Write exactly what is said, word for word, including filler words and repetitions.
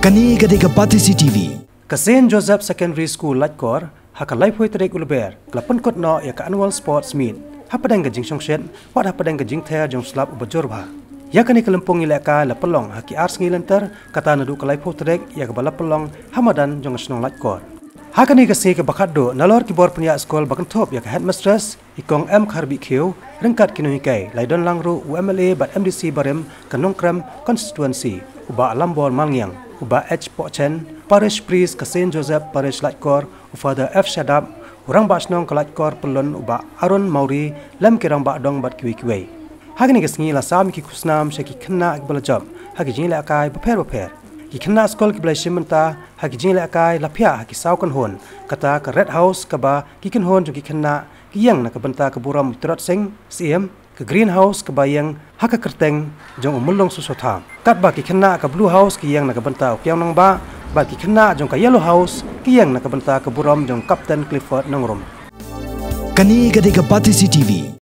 Kane ka dei ka Batesi T V. Ka Saint Joseph Secondary School Laitkor, ha ka laiphew tarik u Lber, ka la pynkut noh ïa ka Annual Sports Meet, hapdeng ka jingshongshit, wat hapdeng ka jingther jong u slap uba jur bha. Ïa kane ka lympung ïalehkai la pynlong ha ki ar sngi lynter, kata naduh ka laiphew tarik, ïa kaba la pynlong ha madan jong ka shnong Laitkor. Ha kane ka sngi kaba khatduh, nalor ki bor pynïaid skul ba kynthup ïa ka headmistress, i Kong M Kharbih Khiew, ryngkat ki nonghikai, la ïadon lang ruh u M L A bad M D C barim ka Nongkrem constituency, u Bah Lambor Malngiang, u Bah H Pohchen, Parish Priest ka Saint Joseph Parish Laitkor, u Father F Shadap, u Rangbah Shnong ka Laitkor Pyllun, u Bah Aaron Mawrie, lem ki rangbah dong bad kiwei kiwei. Ha kane ka sngi la sam ïa ki khusnam sha ki khynnah kiba la jop ha ki jingïalehkai bapher bapher. Ki khynnah skul kiba la shim bynta ha ki jingïalehkai la phiah ha ki saw kynhun, kata ka Red House kaba ki kynhun jong ki khynnah ki ïeng na ka bynta ka burom u Tirot Sing Syiem, ka Green House kaba ïeng ha ka kyrteng jong u Myllung Soso Tham, katba ki khynnah ka Blue House ki ïeng na ka bynta u Kiaw Nangbah, bad ki khynnah jong ka Yellow House ki ïeng na ka bynta ka burom jong Captain Clifford Nongrum. Kane ka dei ka Batesi T V.